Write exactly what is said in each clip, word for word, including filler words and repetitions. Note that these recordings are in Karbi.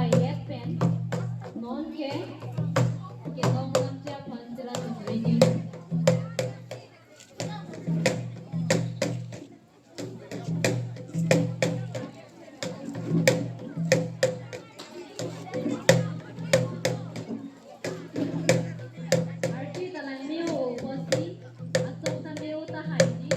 Yet pen non ke kelong lamchak aphan chira ready. Arti talang meo posi asok ta meo ta haiji.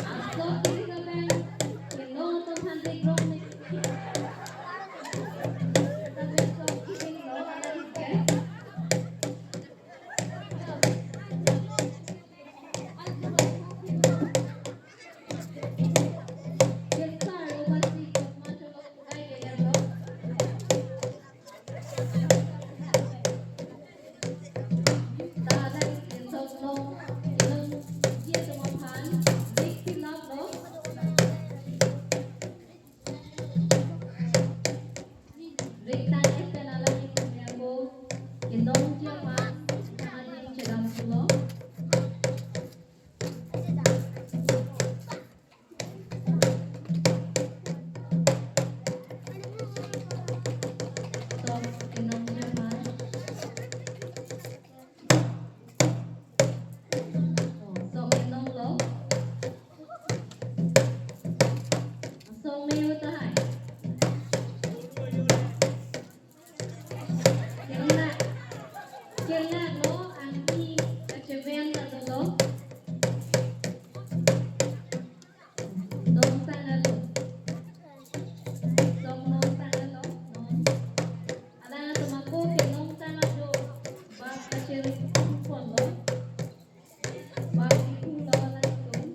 Asok kiri kapen, keno to phan de grong ni. Kapen sok kiri lo ala di ke. Kelak lo, angki kacheven ta dolo. Nong tanglo. Sok nong tanglo, nong. Adang atum ako ke nong tanglo. Bap kachiri pon lo. Bap ipu lo adang atum.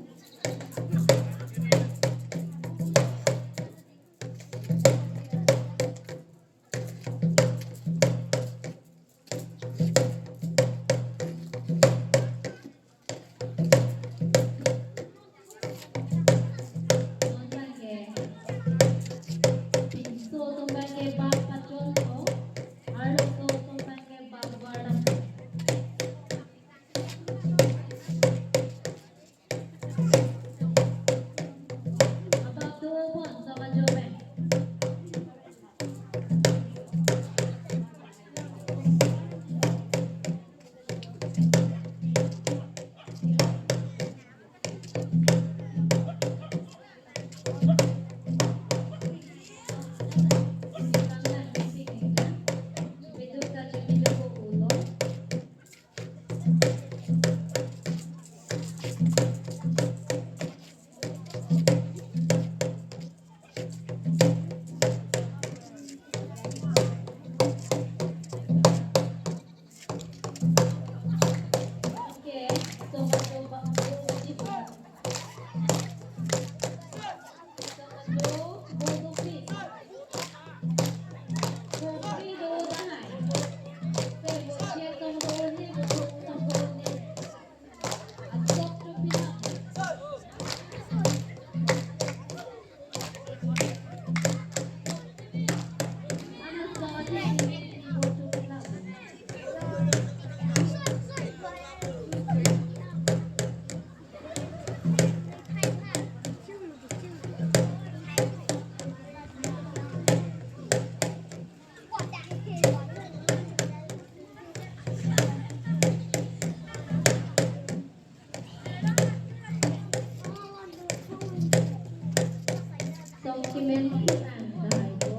Song kimen putang dahai ko.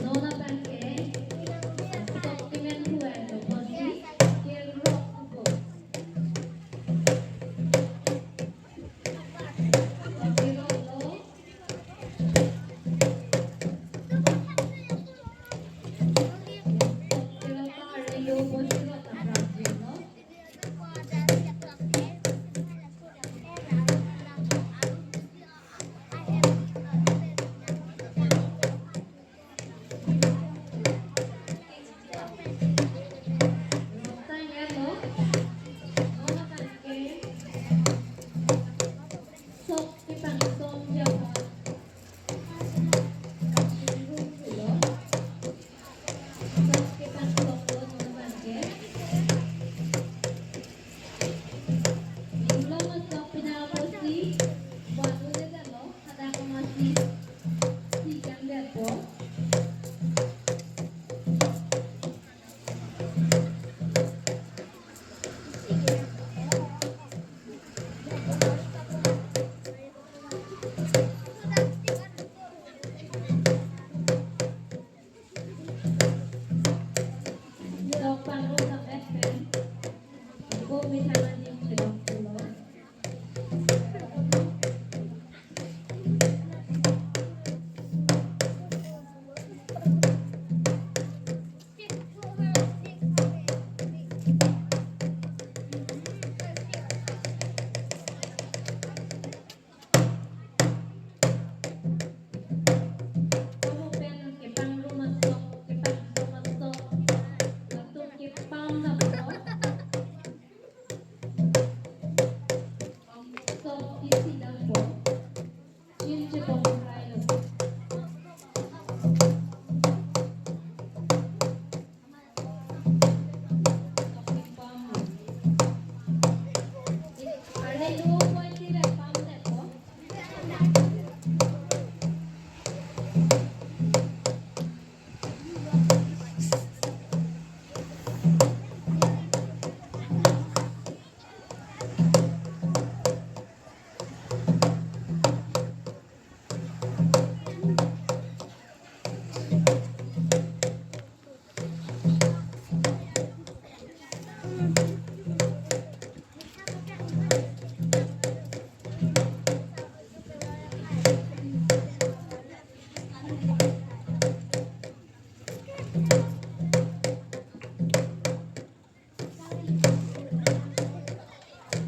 Nona bangke song kimen putang lo, bosi kerok ko. Aro kamet pen ako methang adim chedok pulo. Kamu pen kepangrum asok, kepangrum asok, latum kepam dampo. Sok isi dampo. Chin chepon krailo. Sok kepam. Arni do point ti bek pam dampo.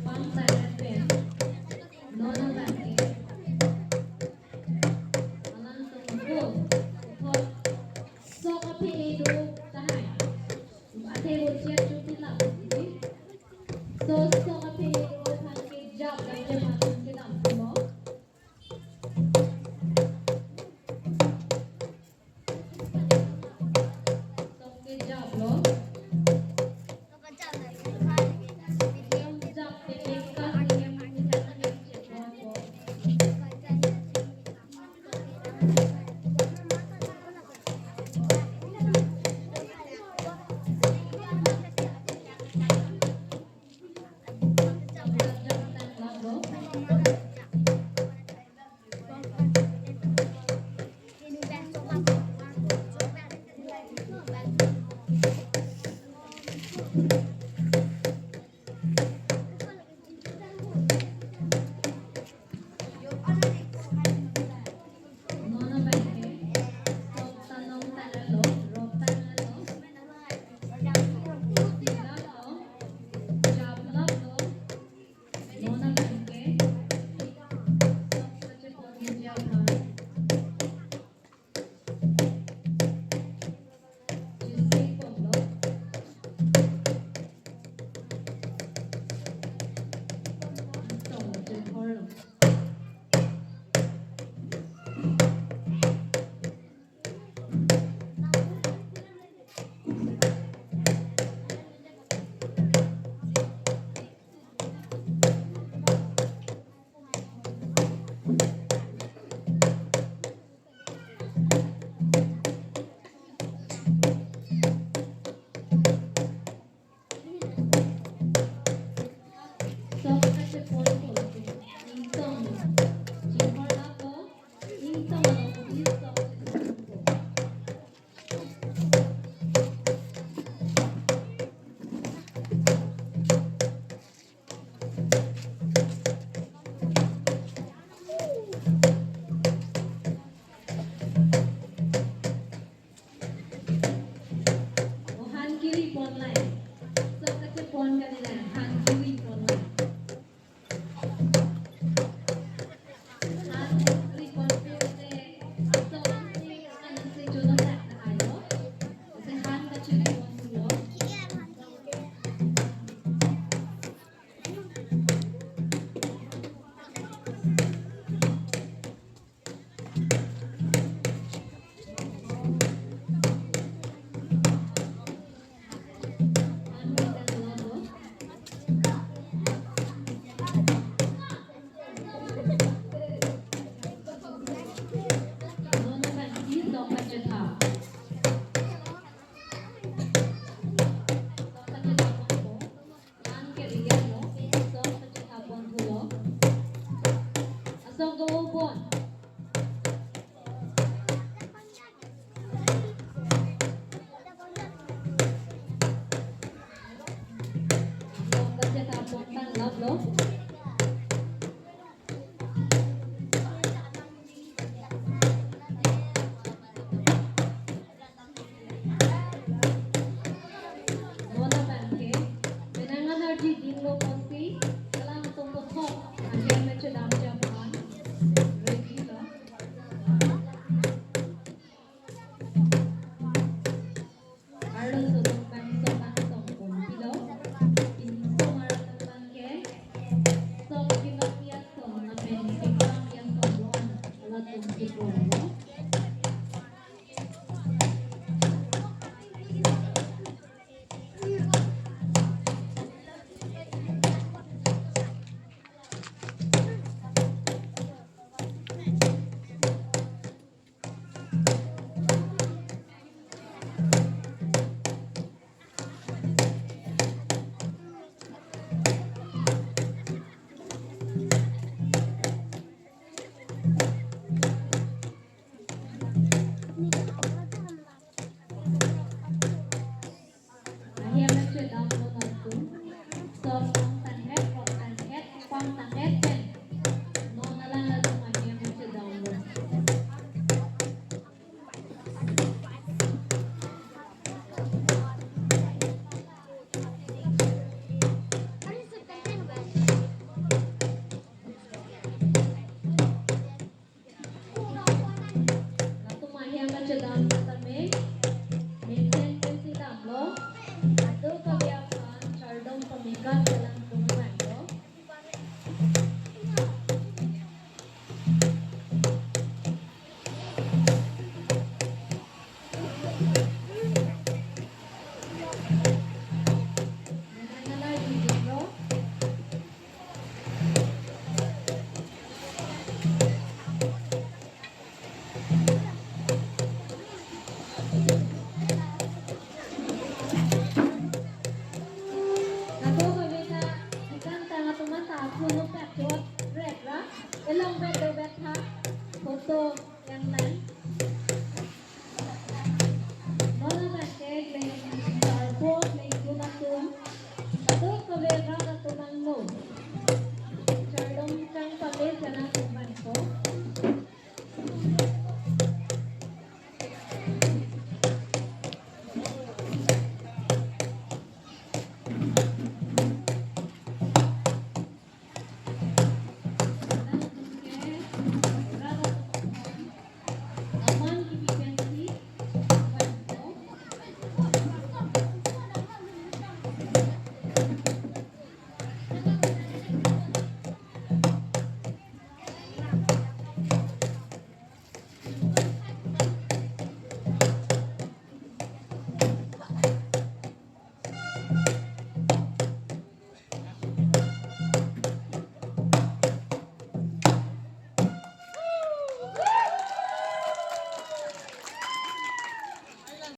Pam tarat pen, non abang ke, alangtum ko, ko, sok aphi edo tahai. Athe bo chiat chuti la, isi. So, sok aphi edo aphan kejap dan kejap kedam pulo. Sok kejaplo. Kejap pepeka singem kejap pepeka. Kejap tanglo. Non abang ke, sok ta non tanglo, rok tanglo. Kejaplo, kejaplo. Non abang ke, sok kachepon kejaplo. Chisi ponlo. Sok chepon lo. Sok kachepon ko, ingtong. Chihor lapo, ingtong lapo, sok kachepon ko. O han kiri pon lai. Sok kachepon kali lai, han kiri pon lai. Han kiri pon pe te, asok si, an si jono tak na ayo. Si han kachiri pon pulo. Bonta abangke, penang anarji dinglo pusi, kelang atum puthot, ahem chedam jam an, ready lo. Arloso atum bangso bangso pon pilo, pinso arat abangke, sok kimat ya son, lapen kimat ya son lo an, latum kipon lo. Ahem chedam